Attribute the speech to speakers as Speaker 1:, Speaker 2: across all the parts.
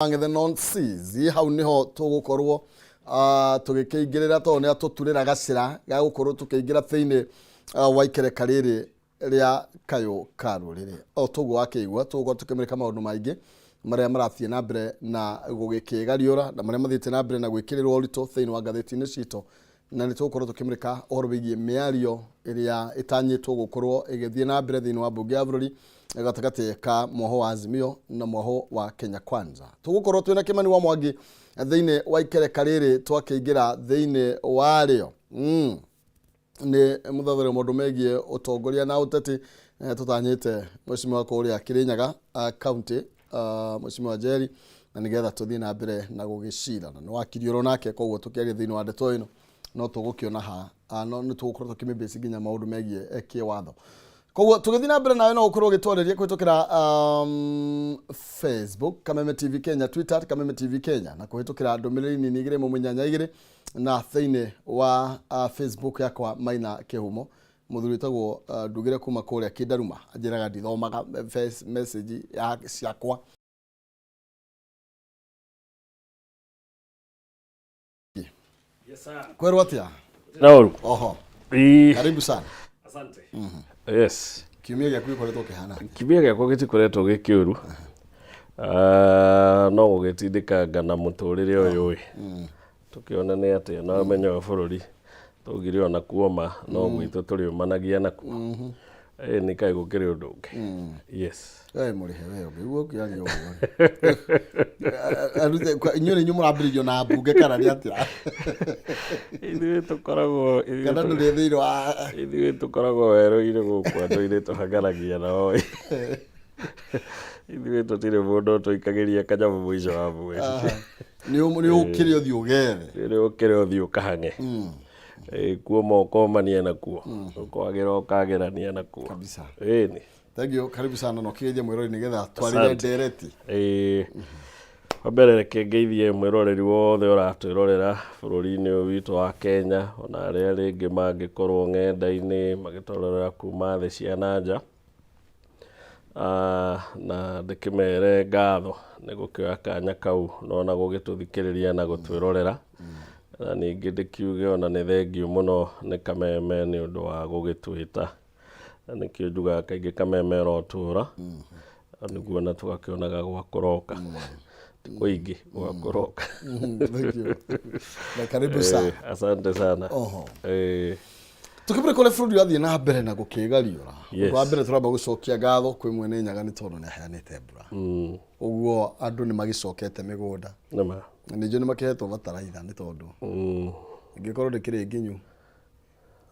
Speaker 1: Ng'ethe Seas hau niho tugukorwo tugikĩingĩrĩra tondũ nĩ atũturĩra gacĩra ga gũkorwo tũkĩingĩra thĩinĩ wa ikereka rĩrĩ rĩa kayũ ka rũrĩrĩ. O toguo wakĩigua, tũgũkorwo tũkĩmũrĩka maũndũ maingĩ marĩa marathiĩ na mbere na gũgĩkĩgariũra na marĩa mathiĩte na mbere na gwĩkĩrĩrwo ũritũ thĩinĩ wa ngathĩti-inĩ citũ, na nĩ tũgũkorwo tũkĩmũrĩka ũhoro wĩgiĩ mĩario ĩrĩa ĩtanyĩtwo gũkorwo ĩgĩthiĩ na mbere thĩinĩ wa mbunge ya bũrũri gatagatĩ ka mwaho wa Azimio na mwaho wa Kenya Kwanza. Tũgũkorwo twĩna Kĩmani wa Mwangi thĩinĩ wa ikereka rĩrĩ twakĩingĩra thĩinĩ warĩo. Nĩ mũthathaũri maũndũ megiĩ ũtongoria na ũteti, tũtanyĩte mheshimiwa kũrĩa Kirinyaga county, mheshimiwa Njeri, na nĩgetha tũthiĩ na mbere na gũgĩcirana. Nĩ wakiri oro nake, koguo tũkĩaria thĩinĩ wa ndeto ĩno no tũgũkĩona ha no nĩ tũgũkorwo tũkĩmĩbase nginya maũndũ megiĩ kĩwatho. Koguo tũgĩthiĩ na mbere nawe no ũkorwo ũgĩtwarĩria kũhĩtũkĩra Facebook Kameme TV Kenya, Twitter Kameme TV Kenya, na kũhĩtũkĩra ndũmĩrĩri nini 2 8 2 na thĩinĩ wa Facebook yakwa Maina Kĩhumo. Mũthuri wĩtagwo Ndugire kuma kũrĩa Kĩndaruma anjĩraga ndithomaga face message ya ciakwa.
Speaker 2: Yes, sir.
Speaker 1: Kwerwo atĩa?
Speaker 2: Naoru.
Speaker 1: Oho.
Speaker 2: Ii.
Speaker 1: Karibu sana.
Speaker 2: Asante. Yes.
Speaker 1: Kiumia gĩaku gĩkoretwo kĩhana atĩa?
Speaker 2: Kiumia gĩakwa gĩtikoretwo gĩ kĩũru. Ah, no gũgĩtindĩkanga na mũtũrĩre ũyũ ĩ. Tũkĩone nĩ atĩa na ũmenyo wa bũrũri tũgire ona kuoma no gwitũ tũrĩũmanagia nakuo. Ĩ nĩ kaĩ gũkĩrĩ ũndũ ũngĩ. Yes.
Speaker 1: We mũrĩhe we ũngĩigua ũkĩaria ũguo. Inyuĩ nĩ inyuĩ mũrambĩrĩirio na mbunge kana nĩ atĩa?
Speaker 2: Ithuĩ tũkoragwo ithuĩ
Speaker 1: Kana ndũrĩ thĩinĩ wa
Speaker 2: ithuĩ tũkoragwo werũ-inĩ gũkũ andũ-inĩ tũhanganagia nao. Ithuĩ tũtirĩ mũndũ ũtũikagĩria kanyamũ mũico wa mweri.
Speaker 1: Nĩ ũkĩrĩ ũthiĩ ũgethe.
Speaker 2: Nĩ ũkĩrĩ ũthiĩ ũkahang'e. Kuoma ũkomania nakuo, ũkwagĩra ũkagĩrania nakuo.
Speaker 1: Kabisa.
Speaker 2: Ĩni.
Speaker 1: Thank you, karibu sana na ũkĩgeithie mwĩrori nĩgetha twarĩre
Speaker 2: Asante.
Speaker 1: ndereti.
Speaker 2: Ĩĩ. Wa mbere reke ngeithie mwĩroreri wothe ũratwĩrorera bũrũri-inĩ ũyũ witũ wa Kenya, ona arĩa rĩngĩ mangĩkorwo ng'enda-inĩ magĩtũrorera kuma thĩ cia na nja. Na ndĩkĩmere ngatho nĩ gũkĩoya kanya kau na ona gũgĩtũthikĩrĩria na gũtwĩrorera. Na ningĩ ndĩkiuge ona nĩ thengiũ mũno nĩ Kameme nĩ ũndũ wa gũgĩtwĩta. Na nĩkĩo njugaga kaingĩ Kameme ĩrotũra, nĩguo ona tũgakĩonaga gwa kũroka. Ti kũingĩ, gwa kũroka.
Speaker 1: Thank you. Na karibu sana.
Speaker 2: Asante sana.
Speaker 1: Oho.
Speaker 2: Eh.
Speaker 1: Tukĩmũrĩka ũrĩa bũrũri ũrathiĩ na mbere na gũkĩgariũra.
Speaker 2: Yes.
Speaker 1: Ũndũ wa mbere tũramba gũcokia ngatho kwĩ mwene Nyaga nĩ tondũ nĩ aheanĩte mbura. Ũguo andũ nĩ magĩcokete mĩgũnda.
Speaker 2: Nĩma.
Speaker 1: Na ningĩ nĩ makĩhetwo bataraitha nĩ tondũ ĩngĩkorwo ndĩkĩrĩ nginyu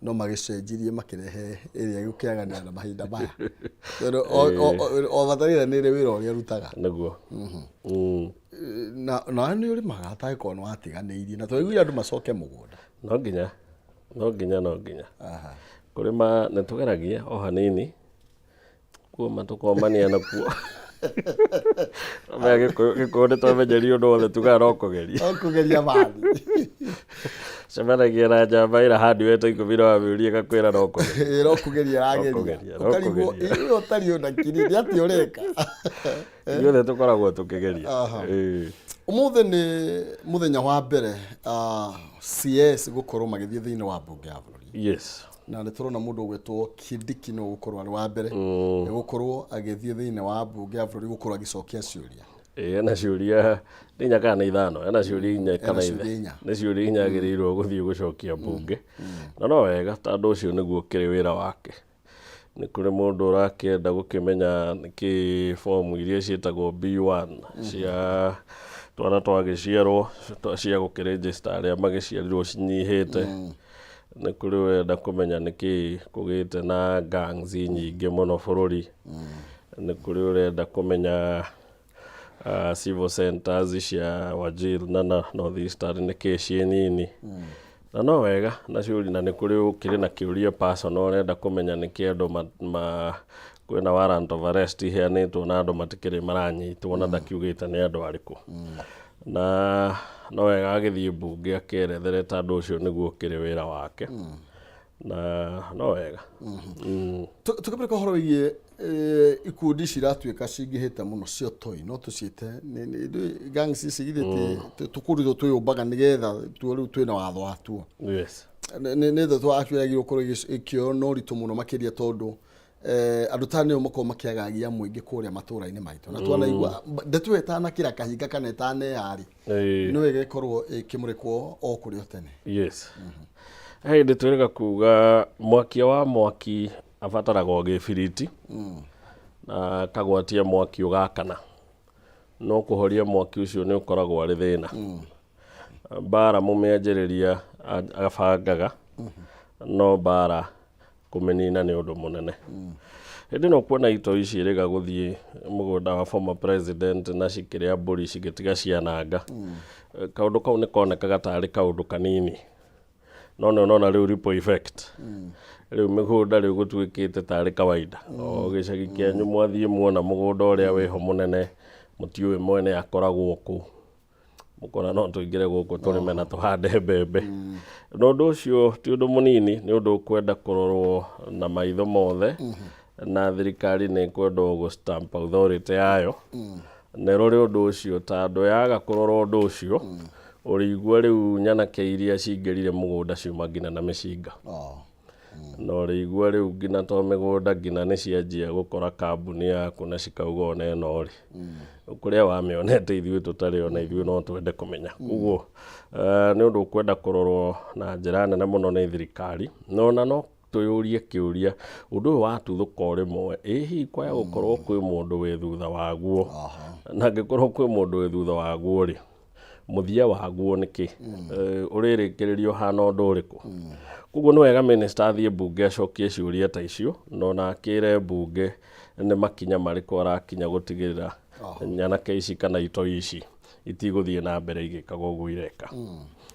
Speaker 1: no magĩcenjirie makĩrehe ĩrĩa ĩgũkĩaganĩra na mahinda maya. Tondũ o bataraitha nĩ ĩrĩ wĩra ũrĩa ĩrutaga.
Speaker 2: Nĩguo.
Speaker 1: Na nawe nĩ ũrĩmaga atangĩkorwo nĩ watiganĩirie na twaiguire andũ macoke mũgũnda.
Speaker 2: No nginya. No nginya, no nginya. Kũrĩma nĩ tũgeragia o hanini, kuoma tũkomania nakuo. Twamenya Gĩkũyũ nĩ twamenyeria ũndũ wothe tugaga no kũgeria.
Speaker 1: No kũgeria mathi.
Speaker 2: Cemanagia na njamba ĩra hardware ta 10 na wamĩũria ĩgakwĩra no kũgeria.
Speaker 1: Ĩ, no kũgeria
Speaker 2: No
Speaker 1: ĩrageria.
Speaker 2: kũgeria, no
Speaker 1: Ũkarigwo,
Speaker 2: kũgeria.
Speaker 1: ĩ, ũyũ ũtariĩ ũna kiri, nĩ atĩa ũreka?
Speaker 2: Ithuothe tũkoragwo tũkĩgeria.
Speaker 1: Ĩ. Ũmũthĩ nĩ mũthenya wa mbere CS gũkorwo magĩthiĩ thĩinĩ wa mbunge ya bũrũri.
Speaker 2: Yes.
Speaker 1: Na nĩ tũrona mũndũ ũgwĩtwo Kindiki nĩ ũgũkorwo arĩ wa mbere nĩ gũkorwo agĩthiĩ thĩinĩ wa mbunge ya bũrũri gũkorwo agĩcokia ciũria.
Speaker 2: Ĩ, ena ciũria nĩ 4 kana nĩ 5, ena ciũria 4 kana
Speaker 1: ciũria 4.
Speaker 2: Nĩ ciũria 4 agĩrĩirwo gũthiĩ gũcokia mbunge. Na no wega tondũ ũcio nĩguo ũkĩrĩ wĩra wake. Nĩ kũrĩ mũndũ ũrakĩenda gũkĩmenya nĩkĩ bomu iria ciĩtagwo B1 cia twana twagĩciarwo cia gũkĩrĩnjĩcita arĩa magĩciarirwo cinyihĩte. Nĩ kũrĩ ũrenda kũmenya nĩkĩ kũgĩte na gangs nyingĩ mũno bũrũri. Nĩ kũrĩ ũrenda kũmenya civil centers cia Wajir na North Eastern nĩkĩ ciĩ nini. Na no wega na ciũria, na nĩ kũrĩ ũkĩrĩ na kĩũria personal ũrenda kũmenya nĩkĩ andũ kwĩna warrant of arrest iheanĩtwo na andũ matikĩrĩ maranyitwo na ndakiugĩte nĩ andũ arĩkũ. Na no wega agĩthiĩ mbunge akĩerethere tondũ ũcio nĩguo ũkĩrĩ wĩra wake. Na no wega.
Speaker 1: Tũkĩmũrĩka ũhoro wĩgiĩ Ikundi ici iratuĩka cingĩhĩte mũno cia ũtoi, no tũciĩte gangs ici githĩ tũkundi tũtũ twĩyũmbaga nĩgetha tuo rĩu twĩna watho watuo. Nĩ ndeto actually yagĩrĩirwo gũkorwo ĩkĩoywo na ũritũ mũno makĩria, tondũ andũ ta nĩo makoragwo makĩagagia mũingĩ kũrĩa matũra-inĩ maitũ, na twanaigua ndeto ĩyo ĩtanakĩra kahinga kana ĩtaneharĩ, nĩ wega ĩkorwo ĩkĩmũrĩkwo o kũrĩ o tene.
Speaker 2: Yes, he hĩndĩ twĩrĩga kuga mwakia wa mwaki abataraga o gĩbiriti na kagwatia mwaki ũgakana, no kũhoria mwaki ũcio nĩ ũkoragwo arĩ thĩna. Mbara mũmĩanjĩrĩria abangaga, no mbara kũmĩnina nĩ ũndũ mũnene. Hĩndĩ ĩno kuona itoi ciĩrĩga gũthiĩ mũgũnda wa former president na cikĩrĩa mbũri cigĩtiga ciananga, kaũndũ kau nĩ konekaga tarĩ kaũndũ kanini, no nĩ ũrona rĩu ripple effect. Rĩu mĩgũnda rĩu gũtuĩkĩte tarĩ kawaida, o gĩcagi kĩanyu mwathiĩ muona mũgũnda ũrĩa wĩho mũnene, mũtiũĩ mwene akoragwo kũ, mũkona no tũingĩre gũkũ tũrĩme na tũhande mbembe. Na ũndũ ũcio ti ũndũ mũnini, nĩ ũndũ ũkwenda kũrorwo na maitho mothe, na thirikari nĩ ĩkwendwo gũ stamp authority yayo na ĩrore ũndũ ũcio, tondũ yaga kũrora ũndũ ũcio, ũrĩigua rĩu nyanake iria cingĩrire mũgũnda ciuma nginya na mĩcinga. Na ũrĩigua rĩu nginya to mĩgũnda, nginya nĩ cianjia gũkora kambuni yaku na cikauga ona ĩno rĩ, kũrĩa wamĩonete ithuĩ tũtarĩ, ona ithuĩ no twende kũmenya. Koguo nĩ ũndũ ũkwenda kũrorwo na njĩra nene mũno nĩ thirikari. Na ona no twĩyũrie kĩũria, ũndũ ũyũ watuthũka o rĩmwe, ĩ hihi kwaya gũkorwo kwĩ mũndũ wĩ thutha waguo? Na angĩkorwo kwĩ mũndũ wĩ thutha waguo rĩ, mũthia waguo nĩ kĩ? Ũrĩrĩkĩrĩria ũhana ũndũ ũrĩkũ? Koguo nĩ wega minister athiĩ mbunge acokie ciũria ta icio, na ona akĩre mbunge nĩ makinya marĩkũ arakinya gũtigĩrĩra nyanake ici kana itoi ici itigũthiĩ na mbere igĩkaga ũguo ireka.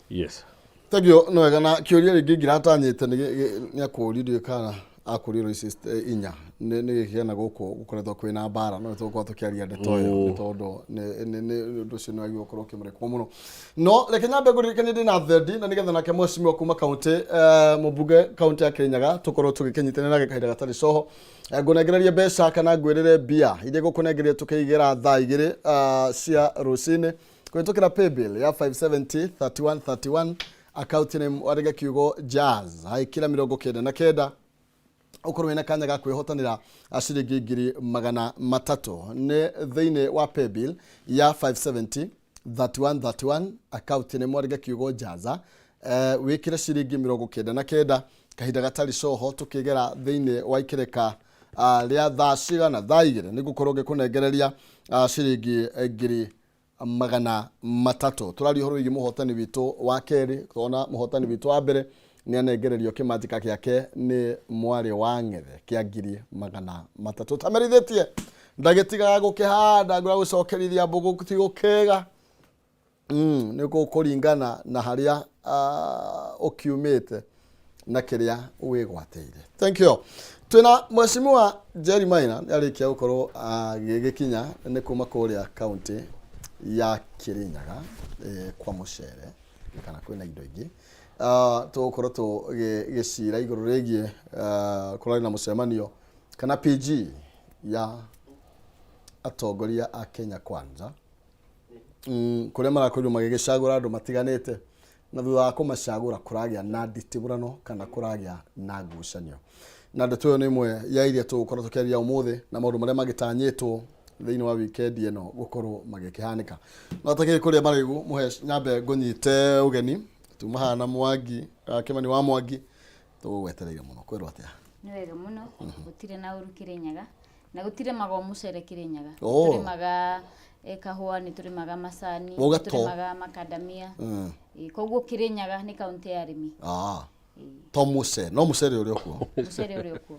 Speaker 2: Yes.
Speaker 1: Thank you. Nĩ wega. Na kĩũria rĩngĩ ngĩratanyĩte nĩ akũririo kana akũririo ici inya nĩ gĩkĩgana gũkũ gũkoretwo kwĩna mbara, no nĩtũgũkorwo tũkĩaria ndeto ĩyo, nĩ tondũ nĩ ũndũ ũcio nĩ wagĩrĩirwo gũkorwo ũkĩmũrĩkwo mũno. No reke nyambe ngũririkanie ndĩ na thendi, na nĩgetha nake mheshimiwa kuma kaunti, mũmbunge kaunti ya Kirinyaga, tũkorwo tũgĩkĩnyitanĩra nake kahinda gatarĩ coho. Ngũnengererie mbeca kana ngwĩrĩre mbia iria ngũkũnengeria tũkĩigĩra thaa 2 cia rũcinĩ kũhĩtũkĩra paybill ya 570 31 31, account name wandĩke kiugo Jazz, haikira 99, ũkorwo wĩna kanya ga kwĩhotanĩra ciringi 300,000. Nĩ thĩinĩ wa paybill ya 570 31 31, account name wandĩke kiugo Jaza, wĩkĩre ciringi 99. Kahinda gatarĩ coho tũkĩgera thĩinĩ wa ikereka rĩa thaa cigana, thaa 2, nĩ ngũkorwo ngĩkũnengereria ciringi 300,000. Tũraria ũhoro wĩgiĩ mũhotani witũ wa kerĩ. Tũrona mũhotani witũ wa mbere nĩ anengererio kĩmanjĩka gĩake nĩ mwarĩ wa ng'ethe kĩa 300,000. Tamerithĩtie ndagĩtigaga gũkĩhanda ngũra gũcokerithia mbũgũ ti gũkĩga. Nĩ gũkũringana na harĩa ũkiumĩte na kĩrĩa wĩgwatĩire. Thank you. Twĩna Mheshimiwa Jerry Maina, nĩ arĩkia gũkorwo agĩgĩkinya nĩ kuma kũrĩa kaunti ya Kirinyaga, kwa mũcere kana kwĩna indo ingĩ. Tũgũkorwo tũgĩcira igũrũ rĩgiĩ kũrarĩ na mũcemanio kana PG ya atongoria a Kenya Kwanza, kũrĩa marakorirwo magĩgĩcagũra andũ matiganĩte, na thutha wa kũmacagũra kũragĩa na nditibũrano kana kũragĩa na ngucanio. Na ndeto ĩyo nĩ ĩmwe ya iria tũgũkorwo tũkĩaria ũmũthĩ, na maũndũ marĩa magĩtanyĩtwo thĩinĩ wa weekend ĩno gũkorwo magĩkĩhanĩka. No takĩrĩ kũrĩa marĩgu mũhe nyambe ngũnyite ũgeni tuma haha na Mwangi, Kĩmani wa Mwangi, tũgũgwetereire mũno. Kwĩrwo atĩa?
Speaker 3: Nĩ wega mũno, gũtirĩ na ũru Kĩrĩnyaga, na gũtirĩ magwo mũcere Kĩrĩnyaga. Tũrĩmaga kahũa, nĩ tũrĩmaga macani,
Speaker 1: Wauga to.
Speaker 3: tũrĩmaga makandamia. Koguo Kĩrĩnyaga nĩ kaunti ya arĩmi.
Speaker 1: To mũcere, no mũcere ũrĩa ũkuo.
Speaker 3: Mũcere ũrĩa ũkuo.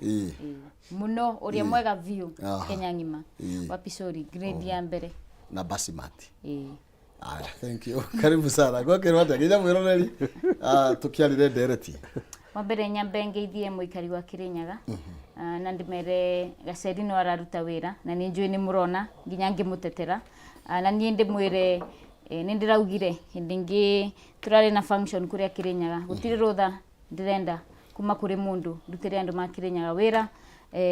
Speaker 3: Mũno ũrĩa mwega biũ Kenya ng'ima. Wa Pishori grade ya mbere.
Speaker 1: Na basimati. Aya, thank you. Karibu sana. Gwakĩrwo atĩa nginya mwĩroreri, tũkĩarire ndereti.
Speaker 3: Wa mbere nyambe ngeithie mũikari wa Kĩrĩnyaga, na ndĩmere Gaceri no araruta wĩra, na nĩ njũĩ nĩ mũrona nginya ngĩmũtetera. Na niĩ ndĩmwĩre, nĩ ndĩraugire hĩndĩ ĩngĩ tũrarĩ na function kũrĩa Kĩrĩnyaga, gũtirĩ rũtha ndĩrenda kuma kũrĩ mũndũ, ndutĩre andũ ma Kĩrĩnyaga wĩra,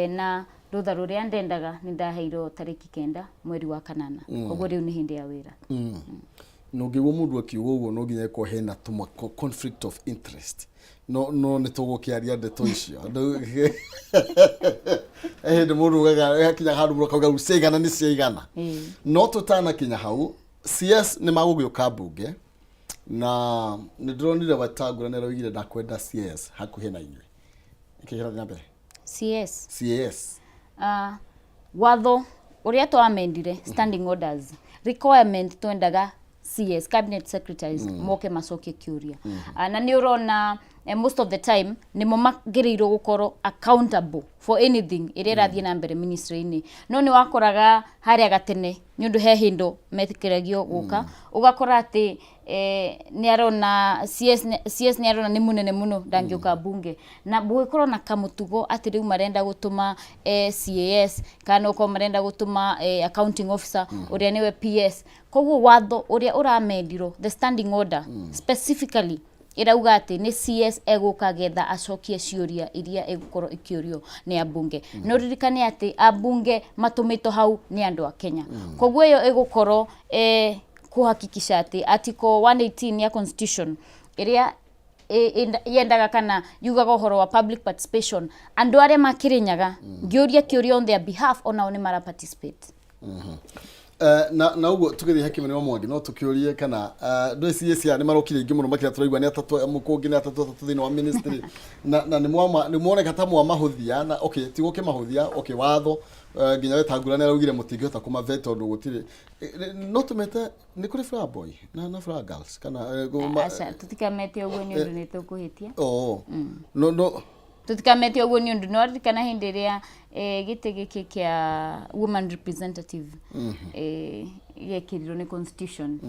Speaker 3: na Rũtha rũrĩa ndendaga nĩ ndaheirwo tarĩki 9 mweri wa kanana, koguo rĩu nĩ hĩndĩ ya wĩra.
Speaker 1: Na ũngĩigua mũndũ akiuga ũguo, no nginya ĩkorwo hena tũma conflict of interest, no nĩ tũgũkĩaria ndeto icio. He hĩndĩ mũndũ ugaga hakinya handũ mũndũ akauga rĩu ciaigana nĩ ciaigana. No tũtanakinya hau, CS nĩ magũgĩũka mbunge, na nĩ ndĩronire Wetangula nĩ araugire ndakwenda CS hakuhĩ na inyuĩ. Nĩkĩ kĩrathiĩ na mbere?
Speaker 3: CS?
Speaker 1: CAS.
Speaker 3: Watho ũrĩa twamendire, standing orders requirement, twendaga CS, cabinet secretaries, moke macokie kĩũria. Na nĩ ũrona most of the time nĩmo magĩrĩirwo gũkorwo accountable for anything ĩrĩa ĩrathiĩ na mbere ministry-inĩ, no nĩ wakoraga harĩa gatene, nĩ ũndũ he hĩndũ metĩkĩragio gũka, ũgakora atĩ nĩ arona CS, CS nĩ arona nĩ mũnene mũno, ndangĩũka bunge, na gũgĩkorwo na kamũtugo atĩ rĩu marenda gũtũma CAS, kana ũkorwo marenda gũtũma accounting officer ũrĩa nĩwe PS. Koguo watho ũrĩa ũramendirwo, the standing order specifically ĩrauga atĩ nĩ CS egũka getha acokie ciũria iria ĩgũkorwo ikĩũrio nĩ ambunge. No ririkane atĩ ambunge matũmĩtwo hau nĩ andũ a Kenya, koguo ĩyo ĩgũkorwo kuhakikisha atĩ article 118 ya constitution ĩrĩa yendaga kana yugaga ũhoro wa public participation, andũ arĩa makĩrĩnyaga ngĩũria kĩũria on their behalf, onao nĩ mara participate.
Speaker 1: Na ũguo tũgĩthiĩ hakimani wa Mwangi, no tũkĩũrie kana ndũĩ CS nĩ marokire aingĩ mũno makĩria, tũraigua nĩ atatũ, mũkũngĩ nĩ atatũ atatũ thĩinĩ wa ministry, na nĩ mwoneka ta mwamahũthia, na okay, ti gũkĩmahũthia, okay, watho nginya Wetangula nĩ araugire mũtingĩhota kũmavet tondũ gũtirĩ. No tũmete nĩ kũrĩ flower boy na flower girls kana
Speaker 3: Aca, tũtikamete ũguo nĩ ũndũ nĩ tũkũhĩtia.
Speaker 1: Oh, no.
Speaker 3: Tũtikamete ũguo nĩ ũndũ no ririkana hĩndĩ ĩrĩa gĩtĩ gĩkĩ kĩa woman representative gĩekĩrirwo nĩ constitution,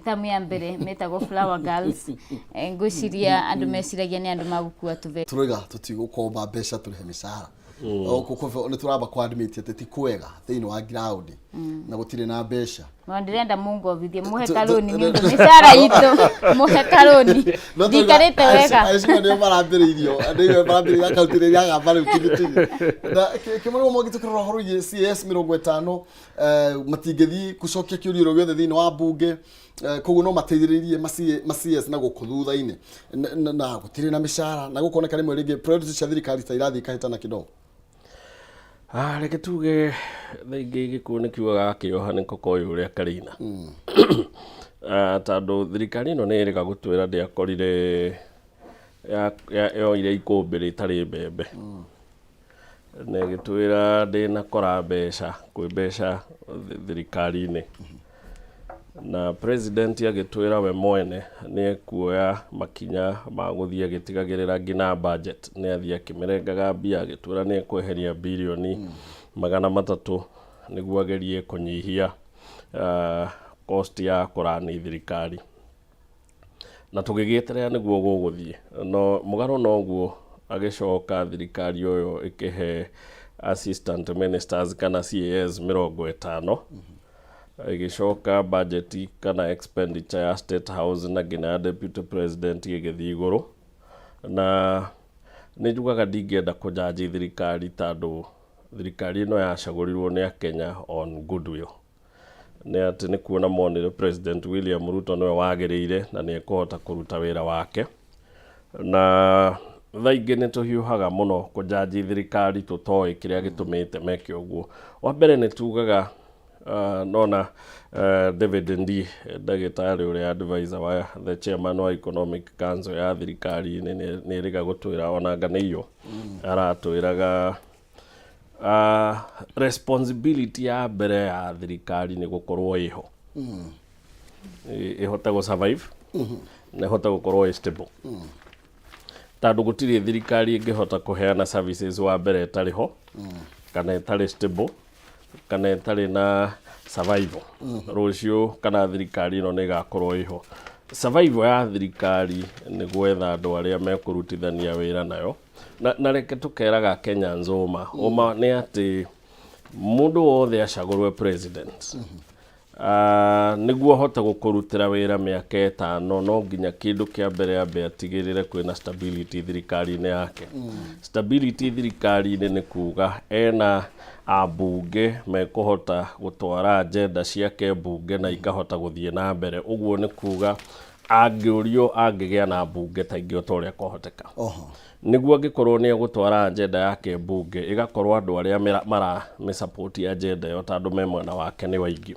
Speaker 3: tamu ya mbere metagwo flower girls. Ngwĩciria andũ meciragia nĩ andũ magũkua tũbe.
Speaker 1: Tũroiga tũtigũkomba mbeca tũrĩhe mĩcara. Nĩ tũramba kwa admit atĩ ti kwega thĩinĩ wa ground na gũtirĩ na mbeca.
Speaker 3: No ndĩrenda mũngovithie, mũhe karũni nĩ ũndũ mĩcara itũ, mũhe karũni.
Speaker 1: No
Speaker 3: ndikarĩte wega.
Speaker 1: Acio nĩo marambĩrĩirio, nĩo marambĩrĩirio akaunti rĩrĩa agamba rĩu tigitigi na kĩmũrĩmo mwangi. Tũkĩrora ũhoro wĩgiĩ CS 50, matingĩthiĩ gũcokia kĩũria oro gĩothe thĩinĩ wa mbunge, koguo no mateithĩrĩrie ma CS na gũkũ thutha-inĩ, na gũtirĩ na mĩcara, na gũkoneka rĩmwe rĩngĩ priority cia thirikari ta irathiĩ ikahĩtana kidogo.
Speaker 2: Ah, reke tuge thaa ingĩ gĩkuũ nĩ kiugaga akĩoha nĩ kokoĩ ũrĩa karĩina. Ah, tondũ thirikari ĩno nĩ ĩrĩga gũtwĩra ndĩakorire yoire ikũmbĩ rĩtarĩ mbembe, na ĩgĩtwĩra ndĩnakora mbeca kwĩ mbeca thirikari-inĩ, na president agĩtwĩra we mwene nĩ ekuoya makinya ma gũthiĩ agĩtigagĩrĩra nginya budget nĩ athiĩ akĩmĩrengaga mbia, agĩtwĩra nĩ ekweheria birioni 300 nĩguo agerie kũnyihia cost ya kũrani thirikari, na tũgĩgĩeterera nĩguo gũgũthiĩ. No mũgarũ noguo, agĩcoka thirikari ũyũ ĩkĩhe assistant ministers kana CAS 50, ĩgĩcoka budget kana expenditure ya State House na nginya ya deputy president ĩgĩthiĩ igũrũ. Na nĩ njugaga ndingĩenda kũjaji thirikari, tondũ thirikari ĩno yacagũrirwo nĩ Akenya on goodwill, nĩ atĩ nĩ kuona monire President William Ruto nĩwe wagĩrĩire na nĩ ekũhota kũruta wĩra wake. Na thaa ingĩ nĩ tũhiũhaga mũno kũjaji thirikari tũtoĩ kĩrĩa gĩtũmĩte meke ũguo. Wa mbere nĩ tugaga nona David Ndii, ndagĩtarĩ ũrĩa advisor wa the chairman wa Economic Council ya thirikari, nĩ ĩrĩga gũtwĩra onanga nĩ iyo aratwĩraga responsibility ya mbere ya thirikari nĩ gũkorwo ĩho, ĩhote gũ survive na ĩhote gũkorwo ĩ stable, tondũ gũtirĩ thirikari ĩngĩhota kũheana services wa mbere ĩtarĩ ho, kana ĩtarĩ stable, kana ĩtarĩ na survival. Rũciũ kana thirikari ĩno nĩ ĩgakorwo ĩho? Survival ya thirikari nĩ gwetha andũ arĩa mekũrutithania wĩra nayo, na reke tũkeraga Kenyans ũma nĩ atĩ mũndũ wothe acagũrwe president. Nĩguo ahote gũkũrutĩra wĩra mĩaka 5, no nginya kĩndũ kĩa mbere ambe atigĩrĩre kwĩna stability thirikari-inĩ yake. Stability thirikari-inĩ nĩ kuga ena ambunge mekũhota gũtwara agenda ciake mbunge na ikahota gũthiĩ na mbere. Ũguo nĩ kuga angĩũrio angĩgĩa na mbunge ta ingĩ o ta ũrĩa kwahoteka. Nĩguo angĩkorwo nĩ egũtwara agenda yake mbunge, ĩgakorwo andũ arĩa maramĩsupport agenda ĩyo tondũ me mwena wake nĩ waingĩ.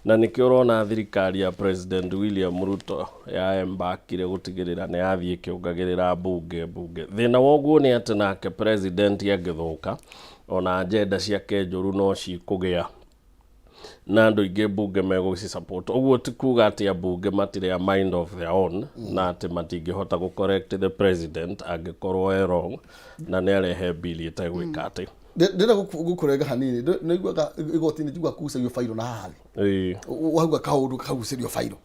Speaker 2: Na nĩkĩo ũrona thirikari ya President William Ruto ya embakire gũtigĩrĩra nĩ yathiĩ ĩkĩongagĩrĩra mbunge mbunge. Thĩna wa ũguo nĩ atĩ nake president angĩthũka, ona agenda ciake njũru no cikũgĩa na andũ aingĩ mbunge megũci support. Ũguo ti kuga atĩ ambunge matirĩ a mind of their own, na atĩ matingĩhota gũ correct the president angĩkorwo e wrong na nĩ arehe bill ĩtegwĩka atĩ.
Speaker 1: Ndĩrenda gũkũrenga hanini. Nĩiguaga igoti-inĩ njigua kugucagio bairo na haha thĩ. Wauga kaũndũ kagucĩrio bairo.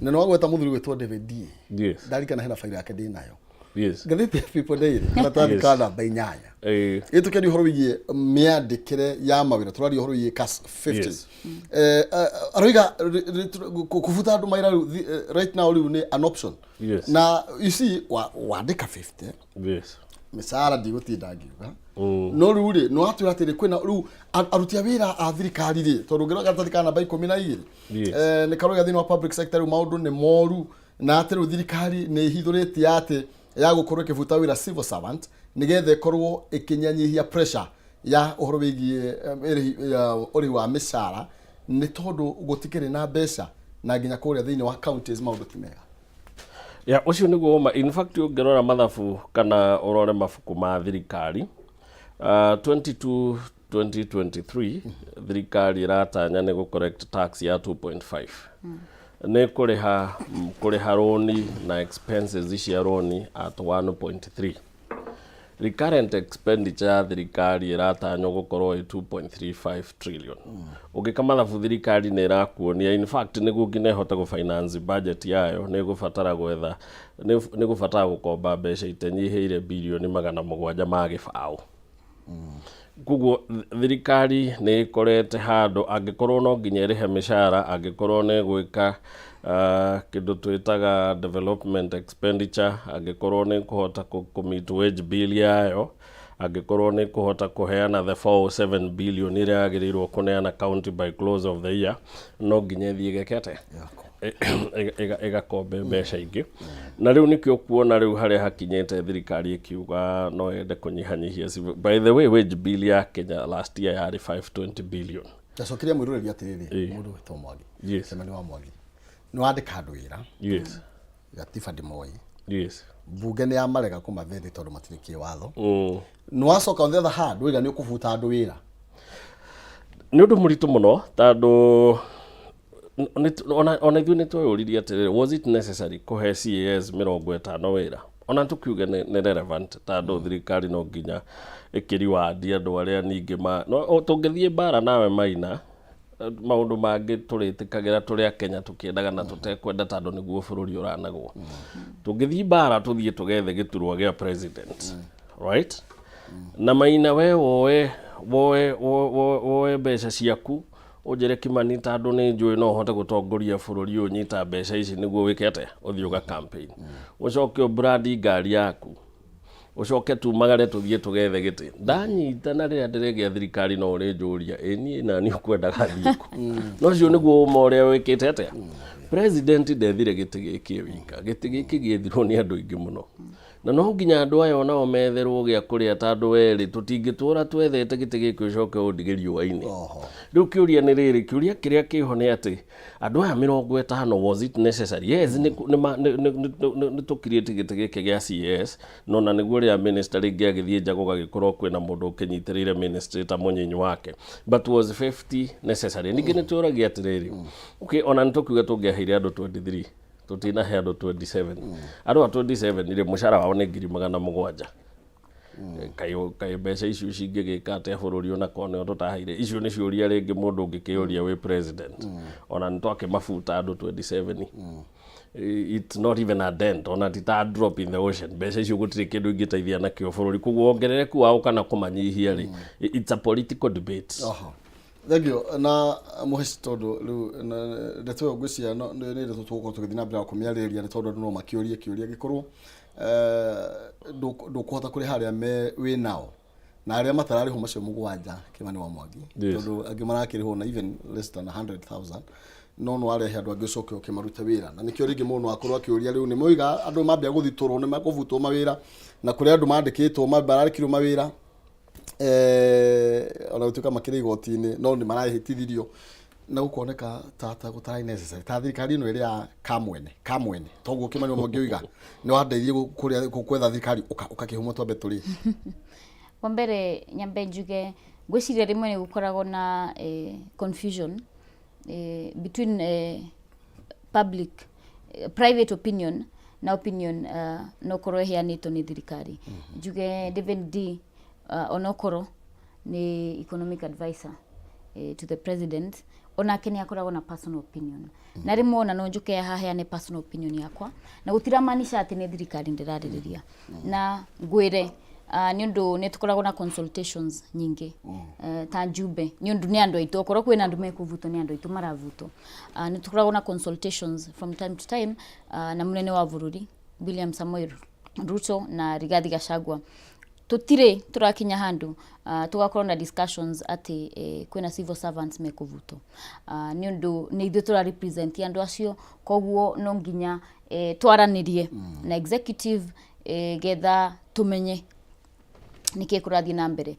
Speaker 1: Na nĩ wagweta mũthuri gwĩtwo David D. Ndarikana hena bairo yake ndĩnayo. Ngathĩti ya People Daily karatathi ka namba 8. Ĩtũkĩaria ũhoro wĩgiĩ mĩandĩkĩre ya mawĩra, tũraria ũhoro wĩgiĩ CAS 50. Aroiga kũbuta andũ mawĩra rĩu right now rĩu nĩ an option. Na you see wandĩka 50. Mĩcara ndigũtinda ngiuga. No rĩu rĩ, nĩ watwĩra atĩrĩ kwĩna rĩu aruti a wĩra a thirikari rĩ, tondũ ũngĩrora karatathi ka namba 12. Nĩ karoiga thĩinĩ wa public sector rĩu maũndũ nĩ moru, na atĩ rĩu thirikari nĩ ĩhithũrĩtie atĩ ya gũkorwo ĩkĩbuta wĩra civil servant nĩgetha ĩkorwo ĩkĩnyanyihia pressure ya ũhoro wĩgiĩ ũrĩhi wa mĩcara, nĩ tondũ gũtikĩrĩ na mbeca na nginya kũrĩa thĩinĩ wa counties maũndũ ti mega.
Speaker 2: Ya, ũcio nĩguo ũma. In fact, ũngĩrora mathabu kana ũrore mabuku ma thirikari, 22 2023 thirikari ĩratanya nĩ gũ collect tax ya 2.5, nĩ kũrĩha rũni na expenses cia rũni at 1.3. Recurrent expenditure ya thirikari ĩratanywo gũkorwo ĩ 2.35 trillion. Ũngĩka mathabu, thirikari nĩ ĩrakuonia in fact nĩguo nginya ĩhote gũ finance budget yayo nĩ ĩgũbatara gwetha nĩ ĩgũbatara gũkomba mbeca itenyihĩire birioni 700 ma gĩbaũ. Koguo thirikari nĩ ĩkorete handũ angĩkorwo no nginya ĩrĩhe mĩcara, angĩkorwo nĩ ĩgwĩka kĩndũ twĩtaga development expenditure, angĩkorwo nĩ ĩkũhota kũ meet wage bill yayo, angĩkorwo nĩ ĩkũhota kũheana the 407 billion ĩrĩa yagĩrĩirwo kũneana county by close of the year, no nginya ĩthiĩ ĩgeke atĩa? Ĩgakombe mbeca ingĩ. Na rĩu nĩkĩo kuona rĩu harĩa hakinyĩte thirikari ĩkiuga no yende kũnyihanyihia by the way, wage bill ya Kenya last year yarĩ 520 billion.
Speaker 1: Ndacokeria mwĩroreri atĩrĩrĩ, mũndũ wĩtwo Mwangi, Cemani wa Mwangi, nĩ wandĩka andũ wĩra, gatiba ndĩmoĩ, mbunge nĩ yamarega kũmavethi tondũ matirĩ kĩwatho. Nĩ wacoka on the other hand wĩga nĩ ũkũbuta andũ wĩra.
Speaker 2: Nĩ ũndũ mũritũ mũno tondũ ona ithuĩ nĩ tweyũririe atĩrĩrĩ, was it necessary kũhe CAS 50 wĩra? Ona tũkiuge nĩ relevant tondũ thirikari no nginya ĩkĩriwandi andũ arĩa ningĩ ma no, tũngĩthiĩ mbara nawe Maina, maũndũ mangĩ tũrĩtĩkagĩra tũrĩ a Kenya tũkĩendaga na tũtekwenda tondũ nĩguo bũrũri ũranagwo. Tũngĩthiĩ mbara tũthiĩ tũgethe gĩturwa gĩa president, right, na Maina we woe mbeca ciaku ũnjĩre, "Kimani, tondũ nĩ njũĩ no ũhote gũtongoria bũrũri ũyũ, nyita mbeca ici nĩguo wĩke atĩa, ũthiĩ ũga campaign, ũcoke ũbrandi ngari yaku, ũcoke tumagare tũthiĩ tũgethe gĩtĩ." Ndanyita na rĩrĩa ndĩregĩa thirikari no ũrĩnjũria ĩ niĩ nani ũkwendaga thiĩ kũ? No ũcio nĩguo ũma ũrĩa wĩkĩte atĩa. President ndethire gĩtĩ gĩkĩ wika, gĩtĩ gĩkĩ gĩethirwo nĩ andũ aingĩ mũno, na no nginya andũ aya onao metherwo gĩa kũrĩa, tondũ werĩ tũtingĩtũra twethete gĩtĩ gĩkĩ ũcoke ũndige riũa-inĩ. Rĩu kĩũria nĩ rĩrĩ, kĩũria kĩrĩa kĩho nĩ atĩ andũ aya 50, was it necessary? Yes, nĩ tũkirĩte gĩtĩ gĩkĩ gĩa CAS, no na nĩguo rĩrĩa minister rĩngĩ agĩthiĩ nja gũgagĩkorwo kwĩna mũndũ ũkĩnyitĩrĩire ministry ta mũnyinyi wake, but was 50 necessary? Ningĩ nĩ tũragia atĩrĩrĩ, okay, ona nĩ tũkiuga tũngĩaheire andũ 23, tũtinahe andũ 27. Andũ a 27 rĩ, mũcara wao nĩ 700,000. Kaĩ mbeca icio cingĩgĩka atĩa bũrũri ona korwo nĩo tũtaheire? Icio nĩ ciũria rĩngĩ mũndũ ũngĩkĩũria wĩ president. Ona nĩ twakĩmabuta andũ 27, it's not even a dent, ona ti ta drop in the ocean. Mbeca icio gũtirĩ kĩndũ ingĩteithia nakĩo bũrũri. Koguo wongerereku wao kana kũmanyihia rĩ, it's a political debate.
Speaker 1: Oho. Thank you na mũheci, tondũ rĩu ndeto ĩyo ngwĩciria nĩ ndeto tũgũkorwo tũgĩthiĩ na mbere na kũmĩarĩrĩria, nĩ tondũ andũ no makĩũrie kĩũria gĩkorwo ndũkũhota kũrĩha arĩa me wĩ nao na arĩa matararĩhwo macio 7, Kĩmani wa Mwangi, tondũ angĩ marakĩrĩhwo na even less than 100,000, no warehe andũ angĩ ũcoke ũkĩmarute wĩra, na nĩkĩo rĩngĩ mũndũ akorwo akĩũria. Rĩu nĩ moiga andũ mambia gũthitũrwo, nĩ makũbutwo mawĩra, na kũrĩ andũ mandĩkĩtwo mararĩkirwo mawĩra, ona gũtuĩka makĩrĩ igoti-inĩ, no nĩ marahĩtithirio na gũkoneka ta gũtarĩ necessary, ta thirikari ĩno ĩrĩ ya kamwene kamwene. Toguo Kĩmani wa Mwangi oiga nĩ wandeithie kũrĩa gwetha thirikari ũkakĩhũmwo twambe tũrĩe.
Speaker 3: Wa mbere nyambe njuge ngwĩciria rĩmwe nĩ gũkoragwo na confusion between public, private opinion na opinion no korwo ĩheanĩtwo nĩ thirikari. Njuge David D onokorwo nĩ economic advisor to the president, onake nĩ akoragwo na personal opinion, na rĩmwe ona no njũke haha heane personal opinion yakwa na gũtiramaanisha atĩ nĩ thirikari ndĩrarĩrĩria. Na ngwĩre nĩ ũndũ nĩ tũkoragwo na consultations nyingĩ ta njumbe, nĩ ũndũ nĩ andũ aitũ, okorwo kwĩna andũ mekũbutwo nĩ andũ aitũ maravutwo. Nĩ tũkoragwo na consultations from time to time na mũnene wa bũrũri William Samoei Ruto na Rigathi Gachagua. Tũtirĩ tũrakinya handũ tũgakorwo na discussions atĩ kwĩna civil servants mekũbutwo, nĩ ũndũ nĩ ithuĩ tũra represent andũ acio. Koguo no nginya twaranĩrie na executive getha tũmenye nĩkĩ kũrathiĩ na mbere,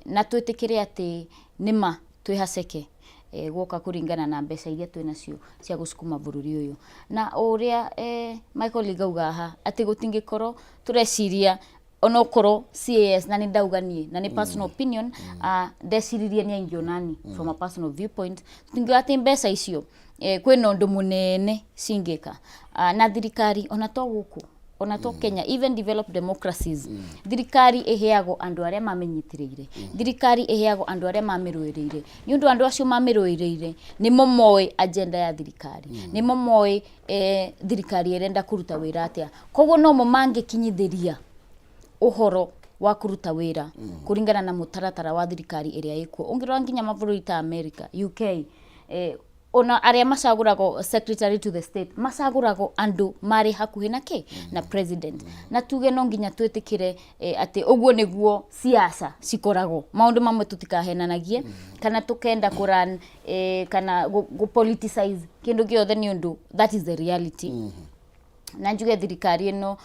Speaker 3: na twĩtĩkĩre atĩ nĩma twĩ haceke guoka kũringana na mbeca iria twĩ nacio cia gũcukuma bũrũri ũyũ. Na o ũrĩa Michael Igauga haha atĩ gũtingĩkorwo tũreciria onokorwo CAS, na nĩ ndauga niĩ na nĩ personal opinion, ndeciririe nĩ aingĩ onani from a personal viewpoint, tũtingiuga atĩ mbeca icio kwĩna ũndũ mũnene cingĩka. Na thirikari ona to gũkũ, ona to Kenya, even developed democracies, thirikari ĩheagwo andũ arĩa mamĩnyitĩrĩire, thirikari ĩheagwo andũ arĩa mamĩrũĩrĩire, nĩ ũndũ andũ acio mamĩrũĩrĩire nĩmo moĩ agenda ya thirikari, nĩmo moĩ thirikari ĩrenda kũruta wĩra atĩa. Koguo nomo mangĩkinyithĩria ũhoro wa kũruta wĩra kũringana na mũtaratara wa thirikari ĩrĩa ĩkuo. Ũngĩrora nginya mabũrũri ta America, UK, ona arĩa macagũragwo secretary to the state macagũragwo andũ marĩ hakuhĩ na kĩ na president. Na tuge no nginya twĩtĩkĩre atĩ ũguo nĩguo siasa cikoragwo. Maũndũ mamwe tũtikahenanagie kana tũkenda kũran kana gũ politicize kĩndũ gĩothe, nĩ ũndũ that is the reality. Na njuge thirikari ĩno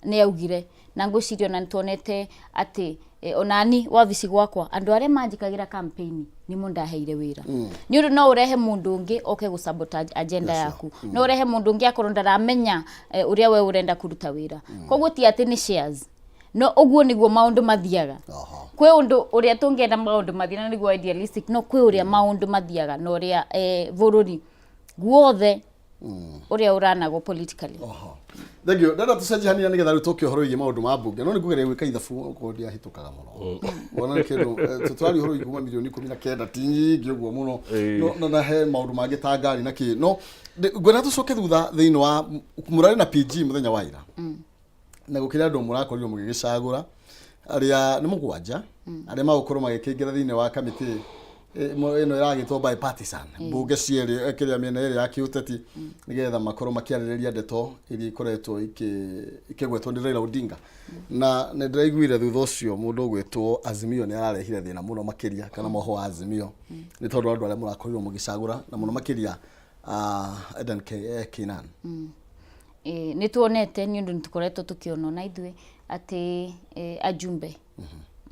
Speaker 3: nĩ yaugire, na ngwĩciria ona nĩtuonete atĩ onani wabici gwakwa andũ arĩa manjĩkagĩra campaign nĩmo ndaheire wĩra, nĩ ũndũ no ũrehe mũndũ ũngĩ oke gũ sabotage agenda yaku, no ũrehe mũndũ ũngĩ akorwo ndaramenya ũrĩa we ũrenda kũruta wĩra. Koguo ti atĩ nĩ shares, no ũguo nĩguo maũndũ mathiaga. Kwĩ ũndũ ũrĩa tũngĩenda maũndũ mathiĩ na nĩguo idealistic, no kwĩ ũrĩa maũndũ mathiaga na ũrĩa bũrũri guothe ũrĩa ũranagwo politically.
Speaker 1: Oho. Thank you. Ndenda tũcenjie hanini nĩgetha rĩu tũke ũhoro wĩgiĩ maũndũ ma mbunge. No nĩ ngũgeria gwĩka ithabu okorwo ndiahĩtũkaga mũno. Wona nĩ kĩndũ tũraria ũhoro wĩgiĩ kuma milioni 19, ti nyingĩ ũguo mũno. No na he maũndũ mangĩ ta ngari na kĩ. No ngwenda tũcoke thutha thĩinĩ wa mũrarĩ na PG mũthenya wa ira. Na gũkĩrĩ andũ mũrakorirwo mũgĩgĩcagũra arĩa nĩ 7 arĩa magũkorwo magĩkĩingĩra thĩinĩ wa kamĩtĩ ĩno ĩragĩtwo bipartisan, mbunge cierĩ, kĩrĩa mĩena ĩrĩ ya kĩũteti, nĩgetha makorwo makĩarĩrĩria ndeto iria ikoretwo ikĩgwetwo nĩ Raila Odinga. Na nĩ ndĩraiguire thutha ũcio mũndũ ũgwĩtwo Azimio nĩ ararehire thĩna mũno makĩria, kana moho wa Azimio, nĩ tondũ wa andũ arĩa mũrakorirwo mũgĩcagũra, na mũno makĩria Adan Keynan.
Speaker 3: Nĩ tuonete, nĩ ũndũ nĩ tũkoretwo tũkĩonwo na ithuĩ atĩ ajumbe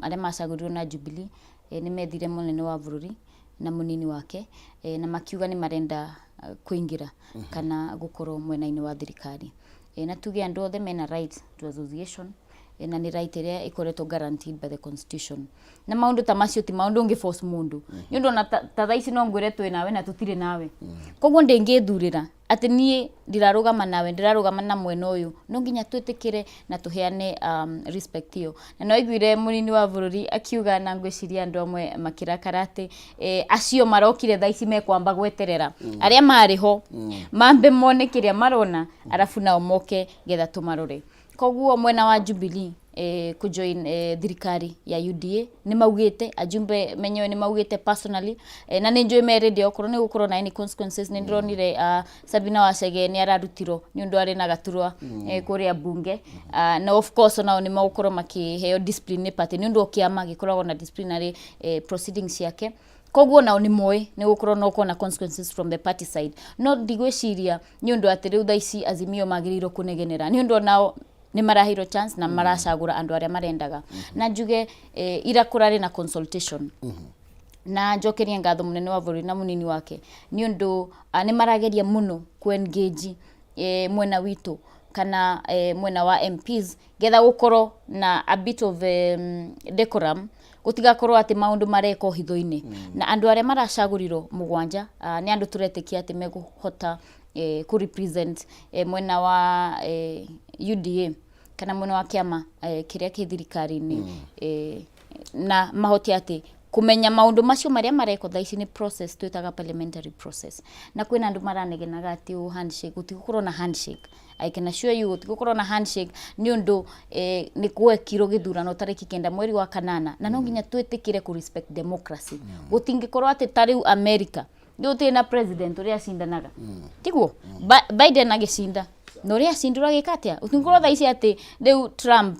Speaker 3: arĩa macagũrirwo na Jubilee nĩ methire mũnene wa bũrũri na mũnini wake na makiuga nĩ marenda kũingĩra kana gũkorwo mwena-inĩ wa thirikari. Na tuge andũ othe mena right to association, na nĩ right ĩrĩa ĩkoretwo guaranteed by the constitution, na maũndũ ta macio ti maũndũ ũngĩ force mũndũ, nĩ ũndũ ona ta thaa ici no ngwĩre twĩ nawe na tũtirĩ nawe. Koguo ndĩngĩthurĩra atĩ niĩ ndirarũgama nawe, ndĩrarũgama na mwena ũyũ. No nginya twĩtĩkĩre na tũheane respect ĩyo. Na no aiguire mũnini wa bũrũri akiuga, na ngwĩciria andũ amwe makĩrakara atĩ acio marokire thaa ici mekwamba gweterera arĩa marĩ ho mambe mone kĩrĩa marona, arabu nao moke getha tũmarore. Koguo mwena wa Jubilee Kũjoin thirikari ya UDA nĩ maugĩte ajumbe menyewe nĩ maugĩte personally, na nĩ njũĩ me ready okorwo nĩ gũkorwo na any consequences. Nĩ ndĩronire Sabina Wacege nĩ ararutirwo nĩ ũndũ arĩ na gaturwa kũrĩa bunge, na of course onao nĩ megũkorwo makĩheo discipline nĩ party nĩ ũndũ o kĩama gĩkoragwo na disciplinary proceedings ciake. Koguo nao nĩ moĩ nĩ gũkorwo no na consequences from the party side, no ndigwĩciria nĩ ũndũ atĩ rĩu thaa ici Azimio magĩrĩirwo kũnegenera nĩ ũndũ onao nĩ maraheirwo chance na maracagũra andũ arĩa marendaga. Na njuge ira kũrarĩ na consultation, na njokerie ngatho mũnene wa bũrũri na mũnini wake nĩ ũndũ nĩ marageria mũno ku engage mwena witũ kana mwena wa MPs getha gũkorwo na a bit of decorum, gũtigakorwo atĩ maũndũ marekwo hitho-inĩ. Na andũ arĩa maracagũrirwo mũgwanja nĩ andũ tũretĩkia atĩ megũhota kũ represent mwena wa UDA kana mwena wa kĩama kĩrĩa kĩ thirikari-inĩ, na mahote atĩ kũmenya maũndũ macio marĩa marekwo thaa ici. Nĩ process twĩtaga parliamentary process, na kwĩna andũ maranegenaga atĩ ũ handshake, gũtigũkorwo na handshake. I can assure you gũtigũkorwo na handshake nĩ ũndũ nĩ gwekirwo gĩthurano tarĩki 9 mweri wa kanana, na no nginya twĩtĩkĩre kũ respect democracy. Gũtingĩkorwo atĩ ta rĩu America nĩ gũtirĩ na president ũrĩa acindanaga, tiguo? Biden agĩcinda na ũrĩa acindirwo agĩka atĩa? Gũtingĩkorwo thaa ici atĩ rĩu Trump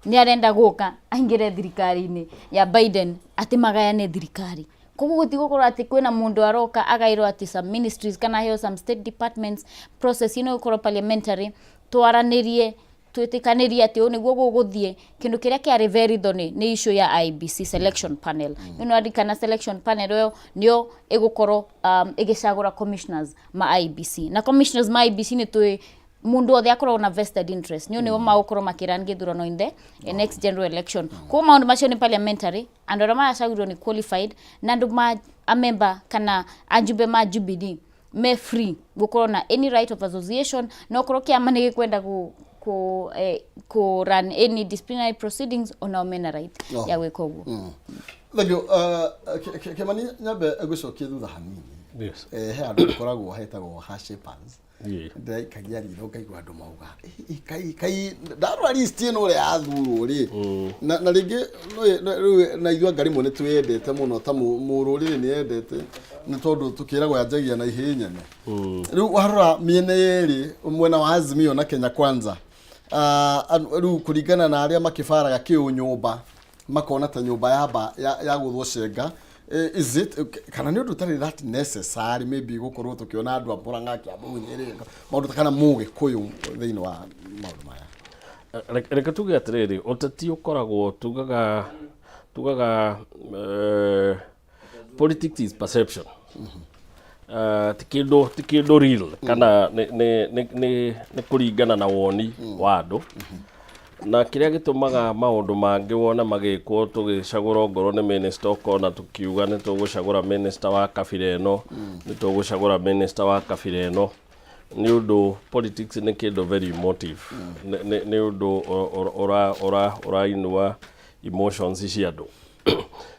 Speaker 3: nĩ arenda gũka aingĩre thirikari-inĩ ya Biden atĩ magayane thirikari. Koguo gũtigũkorwo atĩ kwĩna mũndũ aroka agaĩrwo atĩ some ministries kana aheo some state departments. Process ĩno ĩgũkorwo parliamentary, twaranĩrie, twĩtĩkanĩrie atĩ ũũ nĩguo gũgũthiĩ. Kĩndũ kĩrĩa kĩarĩ very thorny nĩ issue ya IEBC selection panel. Ĩno arikana selection panel ĩyo nĩyo ĩgũkorwo ĩgĩcagũra commissioners ma IEBC, na commissioners ma IEBC nĩ tũĩ mundu othe akoragwo na vested interest nĩ nĩo magũkorwo makĩran gĩthurano in the next general election. Koguo maũndũ macio nĩ parliamentary, andũ arĩa maracagũrirwo nĩ qualified, na andũ ma a member kana ajumbe ma Jubilee me free gũkorwo na any right of association, no korwo kĩama nĩ gĩkwenda ku run any disciplinary proceedings, onao mena right ya gwĩka ũguo.
Speaker 1: Thank you. Kĩmani, nyambe ngũcokie thutha hanini.
Speaker 2: Yes.
Speaker 1: He handũ gũkoragwo hetagwo hashapers. Ndĩraikagia ritho ngaigua andũ mauga, "Ĩ, kai kai ndarora list ĩno ũrĩa yathurwo rĩ, na rĩngĩ rĩu na ithuĩ anga rĩmwe nĩ twĩyendete mũno ta mũrũrĩrĩ nĩ yendete nĩ tondũ tũkĩragwo yanjagia na ihĩĩ nyene." Rĩu warora mĩena yerĩ, mwena wa Azimio na Kenya Kwanza, rĩu kũringana na arĩa makĩbaraga kĩũnyũmba makona ta nyũmba yamba ya gũthwo cenga. Is it kana nĩ ũndũ ũtarĩ that necessary maybe gũkorwo tũkĩona andũ a Murang'a, Kiambu, Nyĩrĩ, maũndũ ta kana Mũgĩkũyũ thĩinĩ wa maũndũ maya?
Speaker 2: Reke tuge atĩrĩrĩ, ũteti ũkoragwo tugaga politics is perception. Ti kĩndũ real kana nĩ kũringana na woni wa andũ, na kĩrĩa gĩtũmaga maũndũ mangĩ wone magĩkwo tũgĩcagũra ongorwo nĩ minister, ũkona tũkiuga nĩ tũgũcagũra minister wa kabira ĩno, nĩ tũgũcagũra minister wa kabira ĩno, nĩ ũndũ politics nĩ kĩndũ very emotive. Nĩ ũndũ ũrainua emotions cia andũ,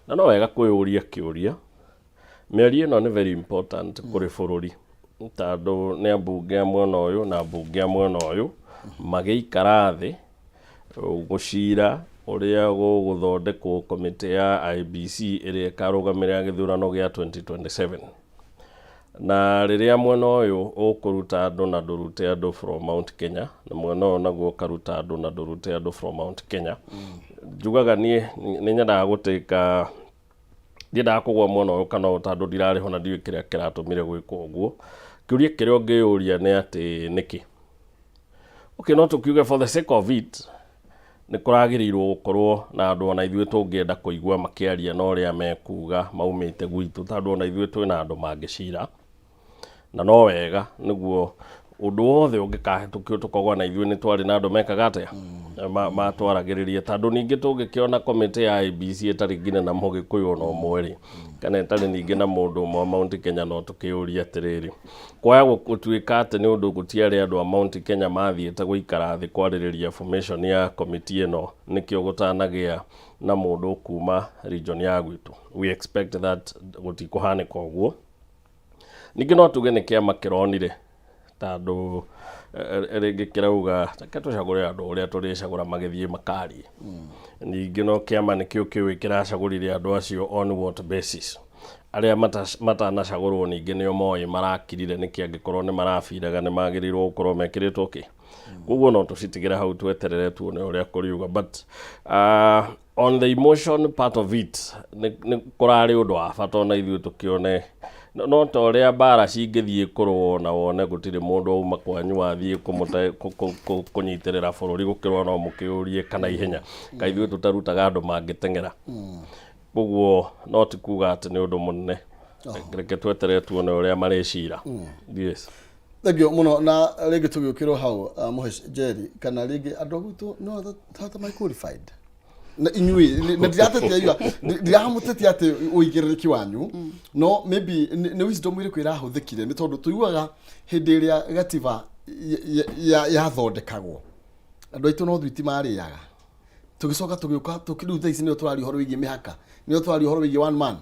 Speaker 2: na no wega kwĩyũria kĩũria. Mĩario ĩno nĩ very important kũrĩ bũrũri tondũ nĩ ambunge a mwena ũyũ na ambunge a mwena ũyũ magĩikara thĩ gũcira ũrĩa gũgũthondekwo komĩtĩ ya IEBC ĩrĩa ĩkarũgamĩrĩra gĩthurano gĩa 2027. Na rĩrĩa mwena ũyũ ũkũruta andũ na ndũrute andũ from Mount Kenya, na mwena ũyũ naguo ũkaruta andũ na ndũrute andũ from Mount Kenya, njugaga niĩ nĩ nyendaga gũtĩka, ndiendaga kũgwa mwena ũyũ kana ũyũ tondũ ndirarĩ ho na ndiũĩ kĩrĩa kĩratũmire gwĩkwo ũguo. Kĩũria kĩrĩa ũngĩyũria nĩ atĩ nĩkĩ? Okay, no tũkiuge for the sake of it nĩ kũragĩrĩirwo gũkorwo na andũ ona ithuĩ tũngĩenda kũigua makĩaria na ũrĩa mekuga maumĩte gwitũ, tondũ ona ithuĩ twĩna andũ mangĩcira, na no wega nĩguo ũndũ wothe ũngĩkahĩtũkio tũkauga na ithuĩ nĩ twarĩ na andũ mekaga atĩa, matwaragĩrĩria, tondũ ningĩ tũngĩkĩona komĩtĩ ya IEBC ĩtarĩ nginya na Mũgĩkũyũ ona ũmwe rĩ, kana ĩtarĩ ningĩ na mũndũ ũmwe wa Mount Kenya, no tũkĩũrie atĩrĩrĩ, kwaya gũtuĩka atĩ nĩ ũndũ gũtiarĩ andũ a Mount Kenya mathiĩte gũikara thĩ kwarĩrĩria formation ya komĩtĩ ĩno, nĩkĩo gũtanagĩa na mũndũ kuma region ya gwitũ? We expect that gũtikũhanĩka ũguo. Ningĩ no tuge nĩ kĩama kĩronire Tondũ rĩngĩ kĩrauga reke tũcagũre andũ ũrĩa tũrĩcagũra magĩthiĩ makarie. Ningĩ no kĩama nĩkĩo kĩũĩ kĩracagũrire andũ acio on what basis. Arĩa matanacagũrwo ningĩ nĩo moĩ marakirire nĩkĩ angĩkorwo nĩ marabiraga nĩ magĩrĩirwo gũkorwo mekĩrĩtwo kĩ. Koguo no tũcitigĩre hau tweterere tuone ũrĩa kũriuga, but on the emotion part of it nĩ kũrarĩ ũndũ wa bata ona ithuĩ tũkĩone no ta ũrĩa mbara cingĩthiĩ kũrũo na wone gũtirĩ mũndũ wauma kwanyu wathiĩ kũnyitĩrĩra bũrũri gũkĩrũa, no mũkĩũrie kana ihenya kaĩ ithuĩ tũtarutaga andũ mangĩteng'era. Koguo no ti kuga atĩ nĩ ũndũ mũnene, reke tweterere tuone ũrĩa marĩcira. Yes.
Speaker 1: Thengiũ mũno. Na rĩngĩ tũgĩũkĩrwo hau, Mũhesh Jerry, kana rĩngĩ andũ a gwitũ no ta my qualified na inyuĩ na ndiratetia iwa ndiramũtetia atĩ ũigĩrĩrĩki wanyu, no maybe nĩ wisdom ĩrĩkũ ĩrahũthĩkire, nĩ tondũ tũiguaga hĩndĩ ĩrĩa gatiba yathondekagwo andũ aitũ no thwiti marĩaga, tũgĩcoka tũgĩũka rĩu thaa ici nĩyo tũraria ũhoro wĩgiĩ mĩhaka, nĩyo tũraria ũhoro wĩgiĩ one man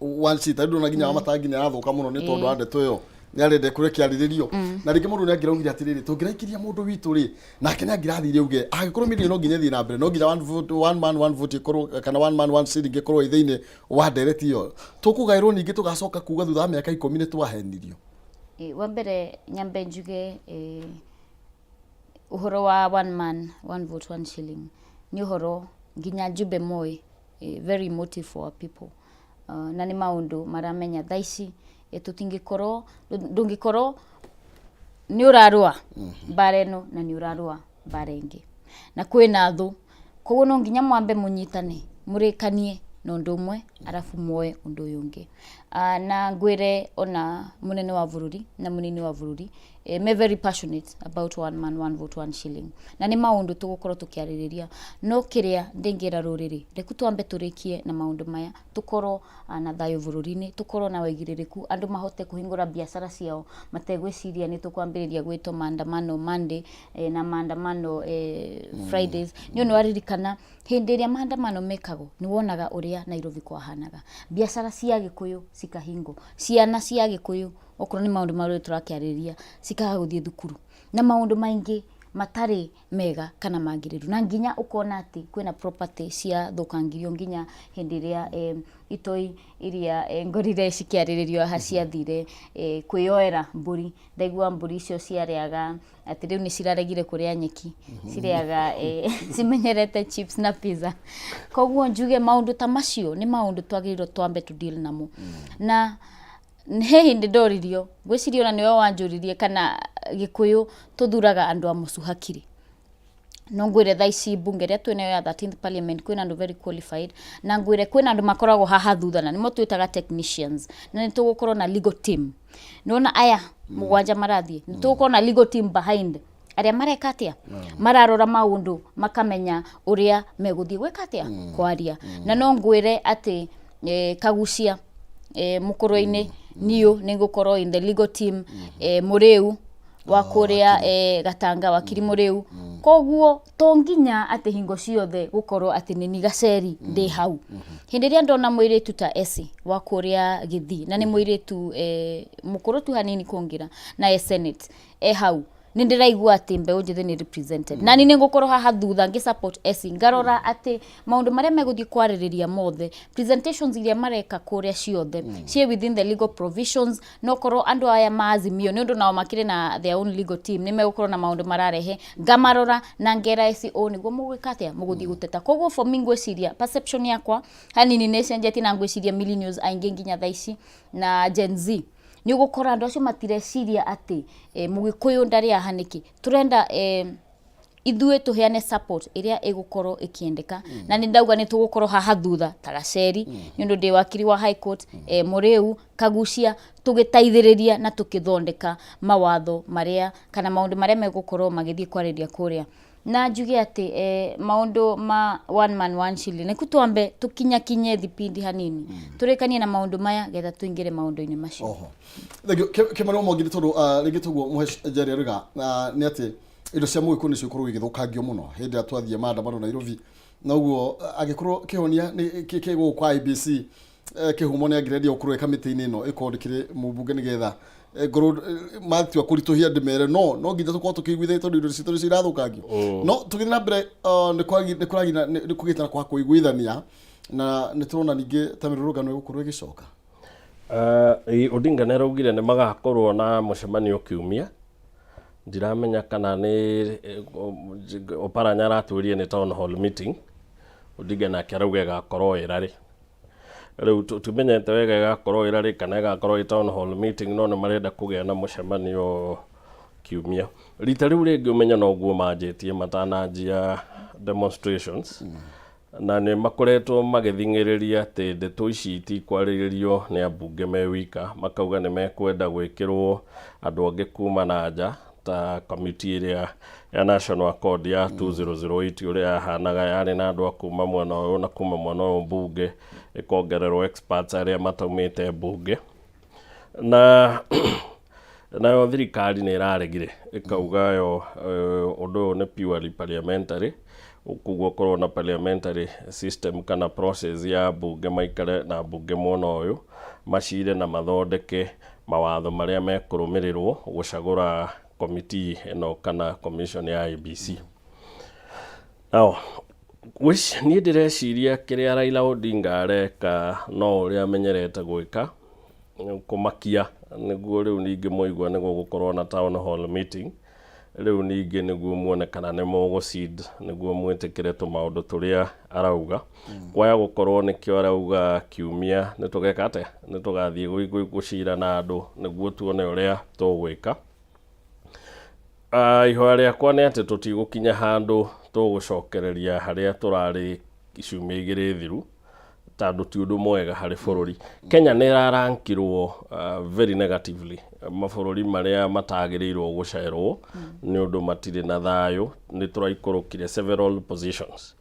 Speaker 1: one seat. Rĩu ndona nginya Wamatangi nĩ arathũka mũno nĩ tondũ wa ndeto ĩyo, nĩ arenda kũrĩa kĩarĩrĩrio. Na rĩngĩ mũndũ nĩ angĩraugire atĩrĩrĩ, tũngĩraikiria mũndũ witũ rĩ, nake nĩ angĩrathire auge angĩkorwo mĩrĩ no nginya ĩthiĩ na mbere, no nginya one vote, one man one vote ĩkorwo, kana one man one shilling ĩkorwo ĩ thĩinĩ wa ndereti ĩyo, tũkũgaĩrwo ningĩ tũgacoka kuga thutha wa mĩaka 10 nĩ twahenirio.
Speaker 3: Wa mbere nyambe njuge ũhoro wa one man one vote one shilling nĩ ũhoro nginya njumbe moĩ, very emotive for our people, na nĩ maũndũ maramenya thaa ici, tũtingĩkorwo, ndũngĩkorwo nĩ ũrarũa mbara ĩno na nĩ ũrarũa mbara ĩngĩ na kwĩna thũ. Koguo no nginya mwambe mũnyitane, mũrĩkanie na ũndũ ũmwe, arabu muoe ũndũ ũyũ ũngĩ. Na ngwĩre ona mũnene wa bũrũri na mũnini wa bũrũri me very passionate about one man one vote one shilling, na nĩ maũndũ tũgũkorwo tũkĩarĩrĩria. No kĩrĩa ndĩngĩra rũrĩrĩ, reku twambe tũrĩkie na maũndũ maya, tũkorwo na thayũ bũrũri-inĩ, tũkorwo na waigĩrĩrĩku, andũ mahote kũhingũra biacara ciao mategwĩciria nĩ tũkwambĩrĩria gwĩtwo maandamano Monday na maandamano Fridays. Nĩ ũndũ waririkana hĩndĩ ĩrĩa maandamano mekagwo, nĩ wonaga ũrĩa Nairobi kwahanaga, biacara cia Gĩkũyũ cikahingwo, ciana cia Gĩkũyũ, okorwo nĩ maũndũ marĩa tũrakĩarĩrĩria, cikaga gũthiĩ thukuru na maũndũ maingĩ matarĩ mega kana magĩrĩru, na nginya ũkona atĩ kwĩna property ciathũkangirio, nginya hĩndĩ ĩrĩa itoi iria ngorire cikĩarĩrĩrio haha ciathire kwĩyoera mbũri. Ndaigua mbũri icio ciarĩaga atĩ rĩu nĩ ciraregire kũrĩa nyeki, cirĩaga cimenyerete chips na pizza. Koguo njuge maũndũ ta macio nĩ maũndũ twagĩrĩirwo twambe to deal namo. Na he hĩndĩ ndoririo, ngwĩciria ona nĩwe wanjũririe, kana Gĩkũyũ tũthuraga andũ a mũcu hakiri. No ngwĩre thaa ici mbunge ĩrĩa twĩnayo ya 13th parliament kwĩna andũ very qualified, na ngwĩre kwĩna andũ makoragwo haha thutha na nĩmo twĩtaga technicians, na nĩ tũgũkorwo na legal team. Nĩwona aya mũgwanja marathiĩ, nĩ tũgũkorwo na legal team behind arĩa mareka atĩa, mararora maũndũ, makamenya ũrĩa megũthiĩ gwĩka atĩa, kwaria. Na no ngwĩre atĩ Kagucia mũkũrũ-inĩ niũ nĩ ngũkorwo in the legal team, Mũrĩu wa kũrĩa Gatanga, wakiri Mũrĩu. Koguo to nginya atĩ hingo ciothe gũkorwo atĩ nĩ ni Gaceri ndĩ hau. Hĩndĩ ĩrĩa ndona mũirĩtu ta Esi wa kũrĩa Gĩthii, na nĩ mũirĩtu mũkũrũ tu hanini kũngĩra, na e senate e hau, nĩ ndĩraigua atĩ mbeũ njĩthĩ nĩ represented. Na niĩ nĩ ngũkorwo haha thutha ngĩ support Esi, ngarora atĩ maũndũ marĩa megũthiĩ kwarĩrĩria mothe, presentations iria mareka kũrĩa ciothe ciĩ within the legal provisions. No korwo andũ aya ma Azimio, nĩ ũndũ nao makĩrĩ na their own legal team, nĩ megũkorwo na maũndũ mararehe, ngamarora na ngera Esi, ũũ nĩguo mũgwĩka atĩa, mũgũthiĩ gũteta. Koguo for me ngwĩciria perception yakwa hanini nĩ ĩcenjetie, na ngwĩciria millennials aingĩ nginya thaa ici na Gen Z, nĩ ũgũkora andũ acio matireciria atĩ mũgĩkũyũ ndarĩ haha nĩkĩ. Tũrenda ithuĩ tũheane support ĩrĩa ĩgũkorwo ĩkĩendeka, na nĩ ndauga nĩ tũgũkorwo haha thutha ta Gaceri, nĩ ũndũ ndĩ wakiri wa high court, Mũrĩu, Kagucia, tũgĩteithĩrĩria na tũkĩthondeka mawatho marĩa kana maũndũ marĩa megũkorwo magĩthiĩ kwarĩria kũrĩa. Na njuge atĩ maũndũ ma one man one shilling, nĩku twambe tũkinyakinye thipindi hanini, tũrĩkanie na maũndũ maya getha tũingĩre maũndũ-inĩ macio.
Speaker 1: Oho, thengio Kĩmani Mwangi, nĩ tondũ rĩngĩ toguo Mũhesh Njeri arauga, nĩ atĩ indo cia mũgĩkũyũ nĩcio ikoragwo igĩthũkangio mũno hĩndĩ ĩrĩa twathiĩ maandamano Nairobi. Na ũguo angĩkorwo kĩhonia nĩ kĩ gũkũ kwa IEBC, kĩhumo nĩ angĩrendia gũkorwo ĩ kamĩtĩ-inĩ ĩno ĩkorwo ndĩkĩrĩ mũmbunge nĩgetha Ngorwo matua kũritũhia ndĩmere no no nginya tũkorwo tũkĩiguithania tondũ indo citũ nĩcio irathũkangio. No tũgĩthiĩ na mbere, nĩ nĩ kũgĩte na kwa kũiguithania, na nĩ tũrona ningĩ ta mĩrũrũngano ĩgũkorwo ĩgĩcoka.
Speaker 2: Odinga nĩ araugire nĩ magakorwo na mũcemanio kiumia. Ndiramenya kana nĩ Oparanya aratwĩrire nĩ town hall meeting. Odinga nake arauga ĩgakorwo ĩrarĩ. Rĩu tũtimenyete wega ĩgakorwo ĩrarĩ kana ĩgakorwo ĩ town hall meeting, no nĩ marenda kũgĩa na mũcemanio kiumia. Rita rĩu rĩngĩ ũmenye noguo manjĩtie matananjia demonstrations, na nĩ makoretwo magĩthing'ĩrĩria atĩ ndeto ici itikwarĩrĩrio nĩ ambunge me wika. Makauga nĩ mekwenda gwĩkĩrwo andũ angĩ kuma na nja, ta committee ĩrĩa ya National Accord ya 2008 ũrĩa yahanaga, yarĩ na andũ a kuma mwena ũyũ na kuma mwena ũyũ mbunge, ĩkongererwo experts arĩa mataumĩte mbunge. Na nayo thirikari nĩ ĩraregire, ĩkauga yo ũndũ ũyũ nĩ purely parliamentary, koguo korwo na parliamentary system kana process ya mbunge, maikare na mbunge mwena ũyũ macire na mathondeke mawatho marĩa mekũrũmĩrĩrwo gũcagũra committee ĩno kana commission ya IEBC. Now, which niĩ ndĩreciria kĩrĩa Raila Odinga areka no ũrĩa amenyerete gwĩka, kũmakia, nĩguo rĩu ningĩ mũigua nĩ gũgũkorwo na town hall meeting. Rĩu ningĩ nĩguo muone kana nĩ mũgũcid, nĩguo mwĩtĩkĩre tũmaũndũ tũrĩa arauga. Kwaya gũkorwo nĩkĩo arauga kiumia nĩ tũgeka atĩa, nĩ tũgathiĩ gũcira na andũ nĩguo tuone ũrĩa tũgwĩka. Ihoya rĩakwa nĩ atĩ tũtigũkinya handũ tũgũcokereria harĩa tũrarĩ ciumia 2 thiru, tondũ ti ũndũ mwega harĩ bũrũri. Kenya nĩ ĩrarankirwo very negatively mabũrũri marĩa matagĩrĩirwo gũcerwo nĩ ũndũ matirĩ na thayũ. Nĩ tũraikũrũkire several positions,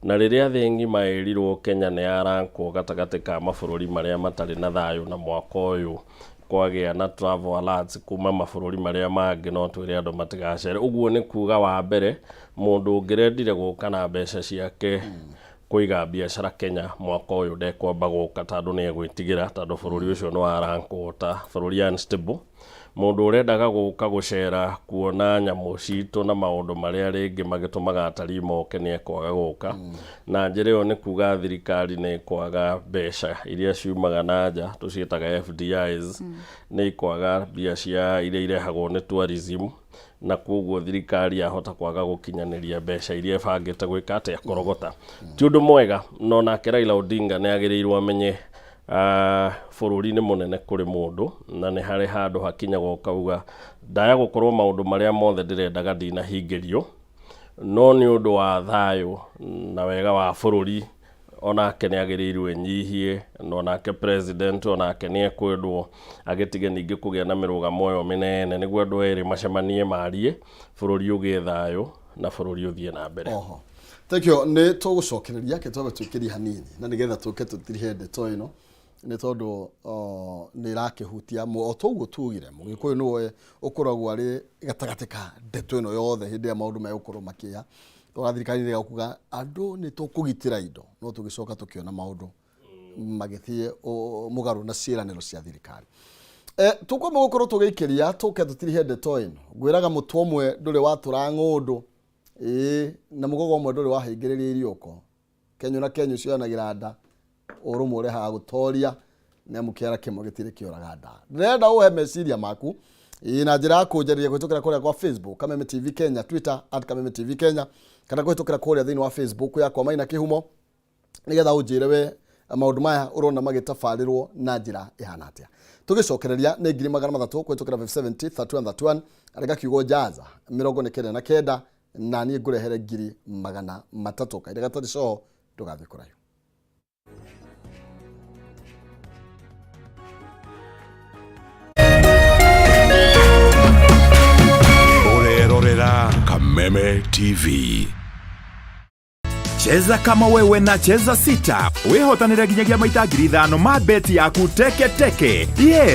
Speaker 2: na rĩrĩa thĩ ng'ima ĩrirwo Kenya nĩ yarankwo gatagatĩ ka mabũrũri marĩa matarĩ na thayũ, na mwaka ũyũ kwagĩa na travel alerts kuma mabũrũri marĩa mangĩ, no twĩre andũ matigacere. Ũguo nĩ kuga wa mbere, mũndũ ũngĩrendire gũka na mbeca ciake kũiga biacara Kenya mwaka ũyũ ndekwamba gũka, tondũ nĩ egwĩtigĩra, tondũ bũrũri ũcio nĩ warankwo ta bũrũri unstable. Mũndũ ũrendaga gũka gũcera kuona nyamũ citũ na maũndũ marĩa rĩngĩ magĩtũmaga atarii moke nĩ ekwaga gũka. Na njĩra ĩyo nĩ kuga thirikari nĩ kwaga mbeca iria ciumaga na nja, tũciĩtaga FDIs, nĩ ikwaga mbia cia iria irehagwo nĩ tourism, na koguo thirikari yahota kwaga gũkinyanĩria mbeca iria ĩbangĩte gwĩka atĩa, kũrogota. Ti ũndũ mwega, no nake Raila Odinga nĩ agĩrĩirwo amenye bũrũri nĩ mũnene kũrĩ mũndũ, na nĩ harĩ handũ hakinyaga ũkauga ndaya gũkorwo maũndũ marĩa mothe ndĩrendaga ndinahingĩrio, no nĩ ũndũ wa thayũ na wega wa bũrũri onake nĩ agĩrĩirwo enyihie. Na onake president onake nĩ ekwendwo agĩtige ningĩ kũgĩa na mĩrũgamo ĩyo mĩnene, nĩguo andũ erĩ macemanie, marie, bũrũri ũgĩe thayũ na bũrũri ũthiĩ na mbere.
Speaker 1: Oho, thank you. Nĩ tũgũcokereria ke twambe twĩkĩrie hanini, na nĩgetha tũke tũtirihe ndeto ĩno, nĩ tondũ nĩ ĩrakĩhutia o toguo tugire. Mũgĩkũyũ nĩwe ũkoragwo arĩ gatagatĩ ka ndeto ĩno yothe hĩndĩ ĩrĩa maũndũ megũkorwo makĩya. Twana thirikari nĩ kuga andũ nĩ tũkũgitĩra indo, no tũgĩcoka tũkĩona maũndũ magĩthiĩ mũgarũ na ciĩranĩro cia thirikari. Tũkwamba gũkorwo tũgĩikĩria tũke tũtirihe ndeto ĩno. Ngwĩraga mũtwe ũmwe ndũrĩ watũra ng'ũndũ, ĩĩ, na mũgogo ũmwe ndũrĩ wahingĩrĩria iriũko. Kenyũ na kenyũ cioyanagĩra nda, ũrũmwe ũrehaga gũtoria, nĩ amu kĩara kĩmwe gĩtirĩ kĩoraga nda. Ndĩrenda ũhe meciria maku, ĩĩ, na njĩra ya kũnjarĩria kũhĩtũkĩra kũrĩa kwa Facebook Kameme TV Kenya, Twitter @KamemeTV Kenya, kana kũhĩtũkĩra kũrĩa thĩinĩ wa Facebook yakwa Maina Kĩhumo, nĩgetha ũnjĩre we maũndũ maya ũrona magĩtabarĩrwo na njĩra ĩhana atĩa. Tũgĩcokereria nĩ 300,000 kũhĩtũkĩra 570 31 31, andĩka kiugo jaza 99, na niĩ ngũrehere 300,000. Kahinda gatarĩ coho, ndũgathiĩ kũraihu.
Speaker 4: Ũrerorera Kameme TV.
Speaker 5: Cheza kama wewe na Cheza Sita, wĩhotanĩre nginyagia maita 5,000 ma beti yaku teke teke. Yes.